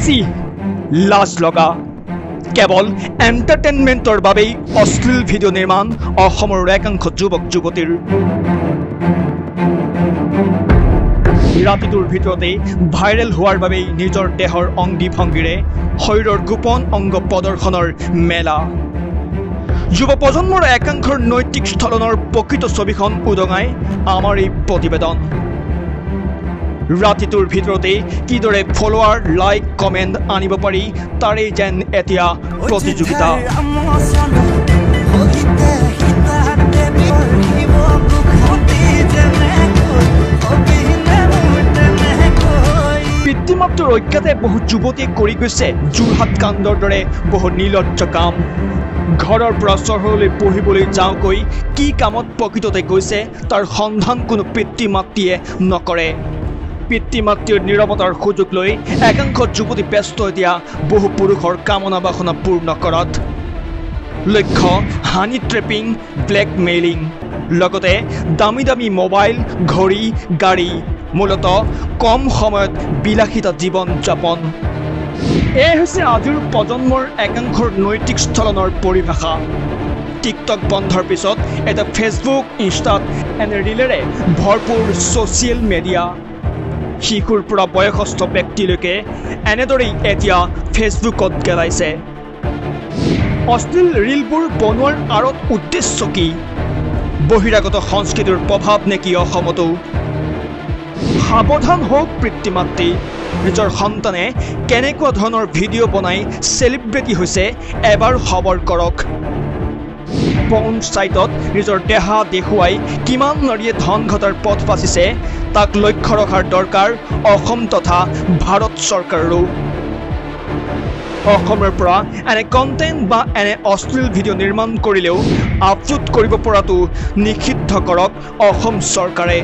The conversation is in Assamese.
চি, লাজ লগা। কেৱল এণ্টাৰটেইনমেণ্টৰ বাবেই অশ্লীল ভিডিঅ' নিৰ্মাণ অসমৰ একাংশ যুৱক যুৱতীৰ। ৰাতিটোৰ ভিতৰতেই ভাইৰেল হোৱাৰ বাবেই নিজৰ দেহৰ অংগী ভংগীৰে শৰীৰৰ গোপন অংগ প্ৰদৰ্শনৰ মেলা। যুৱ প্ৰজন্মৰ একাংশৰ নৈতিক স্খলনৰ প্ৰকৃত ছবিখন উদঙাই আমাৰ এই প্ৰতিবেদন। ৰাতিটোৰ ভিতৰতেই কিদৰে ফলোৱাৰ, লাইক, কমেণ্ট আনিব পাৰি, তাৰেই যেন এতিয়া প্ৰতিযোগিতা। পিতৃ মাতৃৰ অজ্ঞাতে বহু যুৱতীয়ে কৰি গৈছে যোৰহাট কাণ্ডৰ দৰে বহু নিৰ্লজ্জ কাম। ঘৰৰ পৰা চহৰলৈ পঢ়িবলৈ যাওঁকৈ কি কামত প্ৰকৃততে গৈছে, তাৰ সন্ধান কোনো পিতৃ মাতৃয়ে নকৰে। পিতৃ মাতৃৰ নীৰৱতাৰ সুযোগ লৈ একাংশ যুৱতী ব্যস্ত এতিয়া বহু পুৰুষৰ কামনা বাসনা পূৰ্ণ কৰাত। লক্ষ্য হানি ট্ৰেপিং, ব্লেকমেইলিং, লগতে দামী দামী মোবাইল, ঘড়ী, গাড়ী, মূলতঃ কম সময়ত বিলাসিতা জীৱন যাপন। এয়া হৈছে আজিৰ প্ৰজন্মৰ একাংশৰ নৈতিক স্খলনৰ পৰিভাষা। টিকটক বন্ধৰ পিছত এতিয়া ফেচবুক, ইনষ্টাত এনে ৰিলেৰে ভৰপূৰ ছ'চিয়েল মিডিয়া। শিশুৰ পৰা বয়সস্থ ব্যক্তিলৈকে এনেদৰেই এতিয়া ফেচবুকত গেলাইছে। অশ্লীল ৰিলবোৰ বনোৱাৰ আঁৰত উদ্দেশ্য কি? বহিৰাগত সংস্কৃতিৰ প্ৰভাৱ নেকি অসমতো? সাৱধান হওক পিতৃ মাতৃ। নিজৰ সন্তানে কেনেকুৱা ধৰণৰ ভিডিঅ' বনাই চেলিব্ৰিটি হৈছে, এবাৰ খবৰ কৰক। পৰ্ণ চাইটত নিজৰ দেহা দেখুৱাই কিমান নাৰীয়ে ধন ঘটাৰ পথ বাচিছে, তাক লক্ষ্য ৰখাৰ দৰকাৰ অসম তথা ভাৰত চৰকাৰৰো। অসমৰ পৰা এনে কণ্টেণ্ট বা এনে অশ্লীল ভিডিঅ' নিৰ্মাণ কৰিলেও আপলোড কৰিব পৰাটো নিষিদ্ধ কৰক অসম চৰকাৰে।